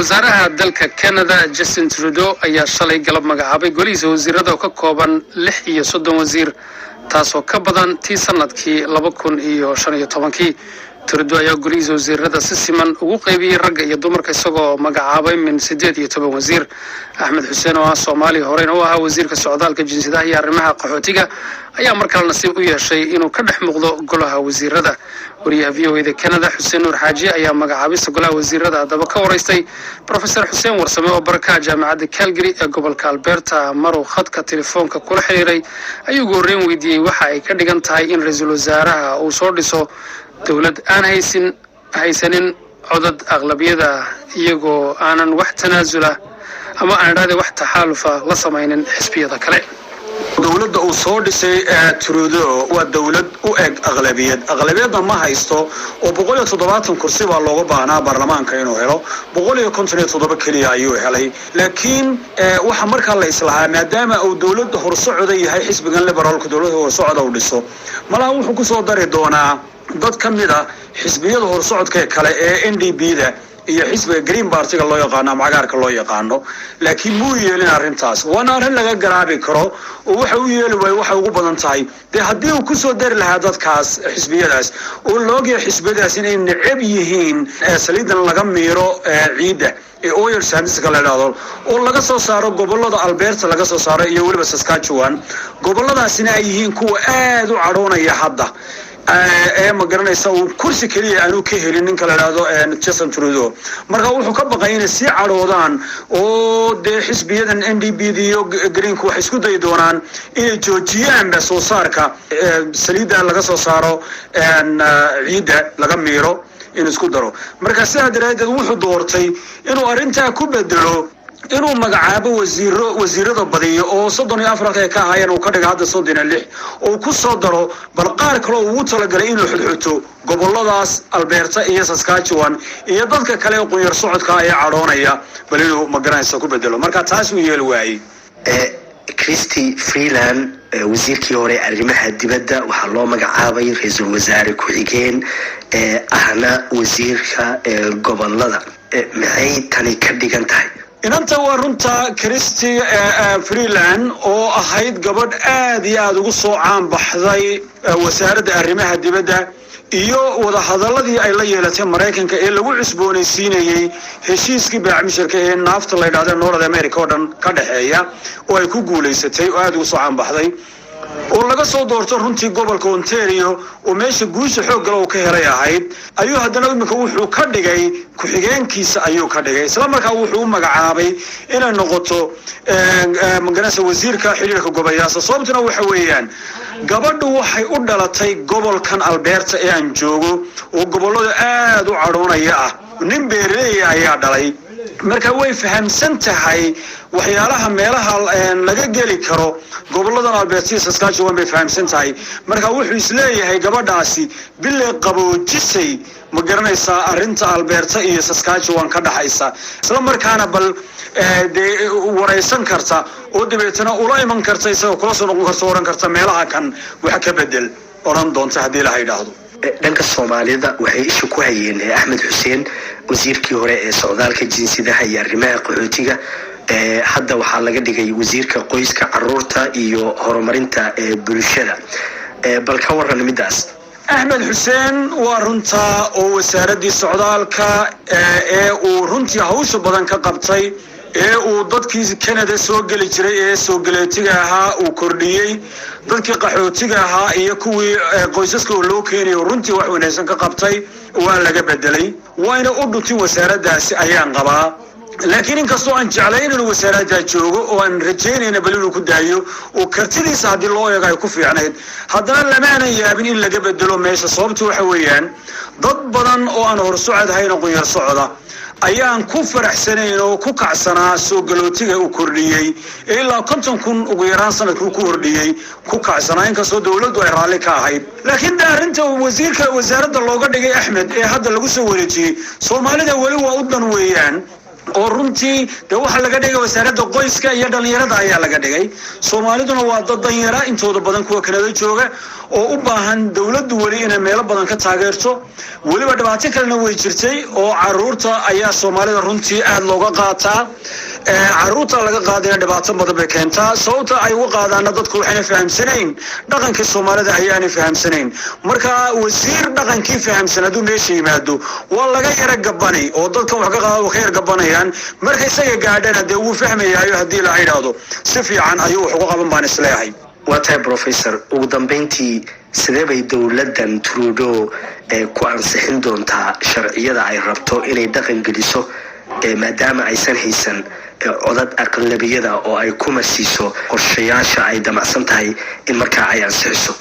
Wasaaraha dalka Canada, Justin Trudeau, ayaa shalay galab magacaabay golihiisa wasiirada oo ka kooban 36 wasiir, taasoo ka badan tii sanadkii 2015-kii. Trudeau ayaa golihiisa wasiirada si siman ugu qaybiyey ragga iyo dumarka, isagoo magacaabay min 18 wasiir. Axmed Xuseen, oo ah Soomaaliya, horeyna u ahaa wasiirka socdaalka, jinsiyadaha iyo arrimaha qaxootiga, ayaa mar kale nasiib u yeeshay inuu ka dhex muuqdo golaha wasiirada. Wariyaha VOA da Canada, Xuseen Nuur Xaaji, ayaa magacaabista golaha wasiirada haddaba ka waraystay Professor Xuseen Warsame oo barakaha Jaamacadda Calgary ee gobolka Alberta. Maruu khadka telefoonka kula xiriiray ayuu ugu horreyn weydiiyey waxa ay ka dhigan tahay in ra-iisul wasaaraha uu soo dhiso dowlad aan haysanin codad aqlabiyada, iyagoo aanan wax tanaasula ama aan idhahde wax taxaalufa la samaynin xisbiyada kale. Dowladda uu soo dhisay Trudeau waa dowlad u eg aqlabiyad. Aqlabiyadna ma haysto, oo 170 kursi baa looga baahnaa baarlamaanka inuu helo, 157 keliya ayuu helay. Laakiin waxa markaa la islahaa, maadaama uu dowladda horsocoda yahay, xisbigan Liberaalku dowladda horsocoda uu dhiso, malaha wuxuu kusoo dari doonaa dad ka mid a xisbiyada horsocodka kale ee NDP da iyo xisbiga Green Partyga loo yaqaano ama cagaarka loo yaqaano. Laakiin muu yeelin arrintaas, waana arrin laga garaabi karo. Oo waxa u yeeli waayo waxay ugu badan tahay, dee haddii uu kusoo dari lahaa dadkaas xisbiyadaas, oo laogyahay xisbiyadaas inay necab yihiin saliidan laga miiro ciidda ee oil sandska la idhaahdo, oo laga soo saaro gobolada Alberta laga soo saaro iyo weliba Saskatchewan, goboladaasina ay yihiin kuwa aada u cadhoonaya hadda, ee ma garanaysa uu kursi keliya aanu ka helin ninka la idhaahdo Justin Trudeau. Marka wuxuu ka baqay inay sii cadhoodaan, oo dee xisbiyadan NDP d iyo Greenku waxay isku dayi doonaan inay joojiyaanba soo saarka saliidda laga soo saaro ciidda laga miiro inuu isku daro. Marka sidaa daraaddeed wuxuu doortay inuu arrintaa ku bedelo inuu magacaabo wasiiro, wasiirada badiyo, oo 34 halka ay ka ahaayeen uu ka dhiga hadda 36, oo ku soo daro bal qaar kale oo ugu talagalay inuu xudxuto goboladaas Alberta iyo Saskatchewan iyo dadka kale ee qunyar socodka ee cadhoonaya, bal inuu magaranaysa ku bedelo. Marka taas uu yeeli waayey. Chrystia Freeland, wasiirkii hore arrimaha dibadda, waxaa loo magacaabay ra-iisul wasaare ku-xigeen, ahna wasiirka gobolada. Maxay tani ka dhigan tahay? Inanta, waa runta, Chrystia Freeland oo ahayd gabadh aad iyo aada ugu soo caanbaxday wasaaradda arrimaha dibadda iyo wadahadaladii ay la yeelatay Maraykanka ee lagu cusboonaysiinayey heshiiskii baacmisharka ee NAFTA la yidhahda, North America oo dhan ka dhexeeya, oo ay ku guulaysatay, oo aada ugu soo caanbaxday, oo laga soo doorto runtii gobolka Ontario, oo meesha guusha xooggale uu ka helay ahayd, ayuu haddana iminka wuxuu ka dhigay ku-xigeenkiisa ayuu ka dhigay. Isla markaa wuxuu u magacaabay inay noqoto maganaysa wasiirka xiriirka goboyaasha. Sababtuna waxa weeyaan, gabadhu waxay u dhalatay gobolkan Alberta ee aan joogo, oo gobollada aada u cadhoonaya ah. Nin beeraleeya ayaa dhalay. Marka way fahamsan tahay waxyaalaha meelaha laga geli karo goboladan Alberta iyo Saskatchewan bay fahamsan tahay. Marka wuxuu isleeyahay gabadhaasi bilay qaboojisay, ma garanaysaa, arrinta Alberta iyo Saskatchewan ka dhaxaysa, isla markaana bal dee waraysan karta, oo dabeetana ula iman karta, isagoo kula soo noqon karta, oran karta meelaha kan wax ka bedel oran doonta, haddii ilaha yidhaahdo. Dhanka Soomaalida waxay isha ku hayeen Axmed Xuseen, wasiirkii hore ee socdaalka, jinsiyadaha iyo arrimaha qaxootiga. Hadda waxaa laga dhigay wasiirka qoyska, caruurta iyo horumarinta bulshada. Bal ka waran middaas? Axmed Xuseen, waa runta, oo wasaaraddii socdaalka ee uu runtii hawsha badan ka qabtay, ee uu dadkii Canada soo geli jiray ee soo galeetiga ahaa uu kordhiyey, dadkii qaxootiga ahaa iyo kuwii qoysaska oo loo keenayo runtii wax wanaagsan ka qabtay, waa laga bedelay. Wayna u dhuntin wasaaraddaasi ayaan qabaa. Laakiin inkastoo aan jeclay inuu wasaaraddaa joogo, oo aan rajaynayna bal inuu ku daayo, oo kartidiisa haddii loo eego ay ku fiicnayd, haddana lamaanan yaabin in laga bedelo meesha. Sababtu waxa weeyaan, dad badan oo aan horsocod hayna, qunyar socda, ayaan ku faraxsanayn oo ku kacsanaa soo galootiga uu kordhiyey ee ilaa 50,000 ugu yaraan sanadkuu ku kordhiyey ku kacsanaa, inkastoo dowladdu ay raalli ka ahayd. Laakiin de arrinta wasiirka wasaaradda looga dhigay Axmed ee hadda lagu soo wareejiyey, Soomaalida weli waa u dan weeyaan. Oo runtii dee waxaa laga dhigay wasaaradda qoyska iyo dhalinyarada ayaa laga dhigay. Soomaaliduna waa dad danyara intooda badan, kuwa Kanada jooga, oo u baahan dowladdu weli inay meelo badan ka taageerto. Weliba dhibaato kalena way jirtay, oo caruurta ayaa Soomaalida runtii aada looga qaataa. Caruurta laga qaadayna dhibaato badan bay keentaa. Sababta ay uga qaadaana, dadku waxayna fahamsanayn dhaqankii Soomaalida ayaanay fahamsanayn. Marka wasiir dhaqankii fahamsan hadduu meesha yimaado, waa laga yara gabani oo dadkan wax ka qaada ka yar gabanayaan. Marka isaga gaadhana dee wuu fahmayaayo, haddii la yidhaahdo si fiican ayuu wax uga qaban baan isleeyahay. Waa tahay, professor. Ugu dambeyntii, sidee bay dowladdan Trudeau ee ku ansixin doontaa sharciyada ay rabto inay dhaqan geliso, maadaama aysan haysan codad aqlabiyada oo ay ku marsiiso qorshayaasha ay damacsan tahay in markaa ay ansixiso?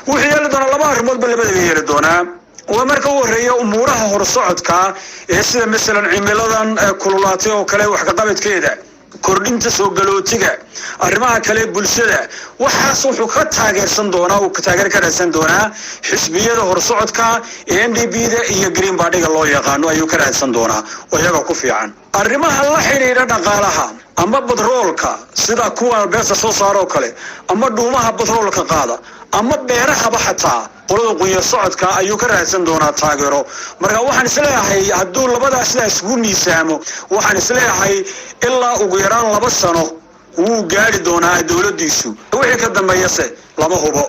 Wuxuu yeeli doonaa laba arrimoodba, labadaba yeeli doonaa. Waa marka u horreeya umuuraha horsocodka ee sida masalan cimiladan kululaatay oo kale, wax kaqabadkeeda, kordhinta soo galootiga, arrimaha kale bulshada, waxaas wuxuu ka taageersan doonaa, uu taageer ka raadsan doonaa xisbiyada horsocodka ee NDP da iyo Green Partyga loo yaqaano ayuu ka raadsan doonaa, oo iyaga ku fiican. Arrimaha la xidhiidha dhaqaalaha ama batroolka, sida kuwa beesa soo saaroo kale, ama dhuumaha batroolka qaada, ama beerahaba, xataa qolada qunyar socodka ayuu ka raadsan doonaa taageero. Marka waxaan isleeyahay, hadduu labadaa sidaa isugu miisaamo, waxaan isleeyahay ilaa ugu yaraan 2 sano wuu gaari doonaa dowladdiisu. Wixii ka dambeeyase lama hubo.